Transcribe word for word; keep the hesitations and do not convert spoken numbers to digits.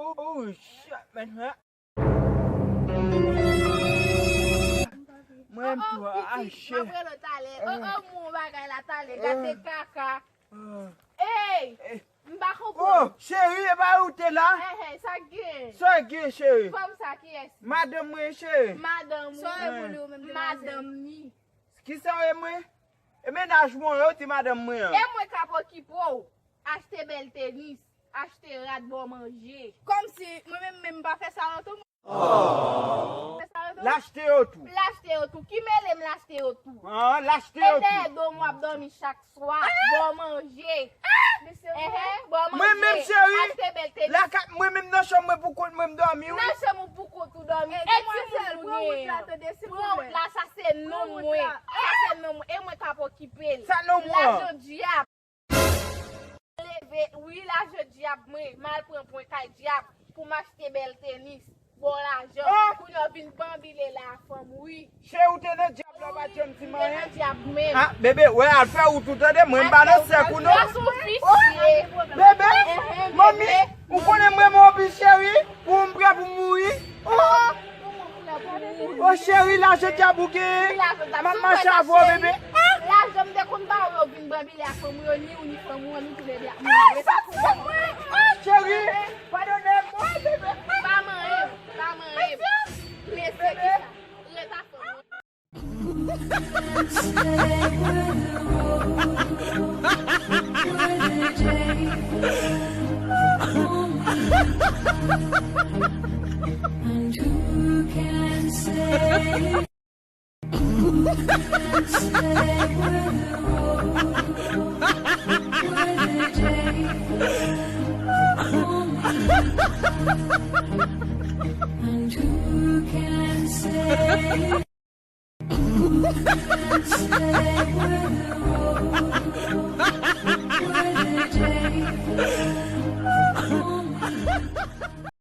Oh, shit, man. Mwen menm tou, ah, shit. M ap rele w talè. Oh, oh, mon bagay la talè. Gade kaka. Ey! M pa konprann. Oh, cheri, e pa ou te la? Ehe, sa k gen? Sa k gen, cheri? Kòm sa, kiyès? Madanm mwen, cheri. Madanm ou. Sa w ye pou li, ou menm demwazèl? Madanm ni. Kisa w ye mwen? E mennaj mwen, yo, ti madanm mwen an. E mwen k ap okipe w. Achte bèl tenis, achte rad ba w manje. Kòmsi mwen menm, menm m pa fè sa yo tou. L achte yo tou. L achte yo tou. Ki mele m l achte yo tou? Ah, l achte yo tou. E dèyè do m w ap dòmi chak swa, ba w manje. Ehe, ba w manje. Mwen menm, cheri, achte bèl tenis. Lakay mwen menm nan chanm mwen pou kont mwen m dòmi, wi. Nan chanm ou pou kont ou dòmi. E timoun ou genyen? Pran wout la, sa se nonm mwen. Sa se nonm mwen. E mwen k ap okipe l. Sa nonm ou an? Lajan dyab. Leve, wi, lajan dyab mwen, m al pran pwen kay dyab pou m achte bèl tenis, ba w lajan. Kounye a w vin banbile la, fanm, wi. Cheri, ou te nan dyab la, ou pa t janm di m anyen. Nan dyab mwen. Ah, bebe, wè, al fè wout ou tande, mwen m pa nan sèk ou non. Bebe, manmi, ou konnen mwen mò pi cheri, ou m prè pou mouri. Oh! Oh, cheri, lajan dyab ou gen. M ap mache avè w, bebe. Lajan m te konn ba w yo vin banbile ak fanm ou yo, ni ou ni fanm ou an, nou toulède ap mouri. Cheri, padone m, bebe. Pa manyen m, pa manyen m. Mesye, kisa? Ret ak fanm ou. And who can say, who can say where the road, where the day, and who can say, who can say where the road, where the day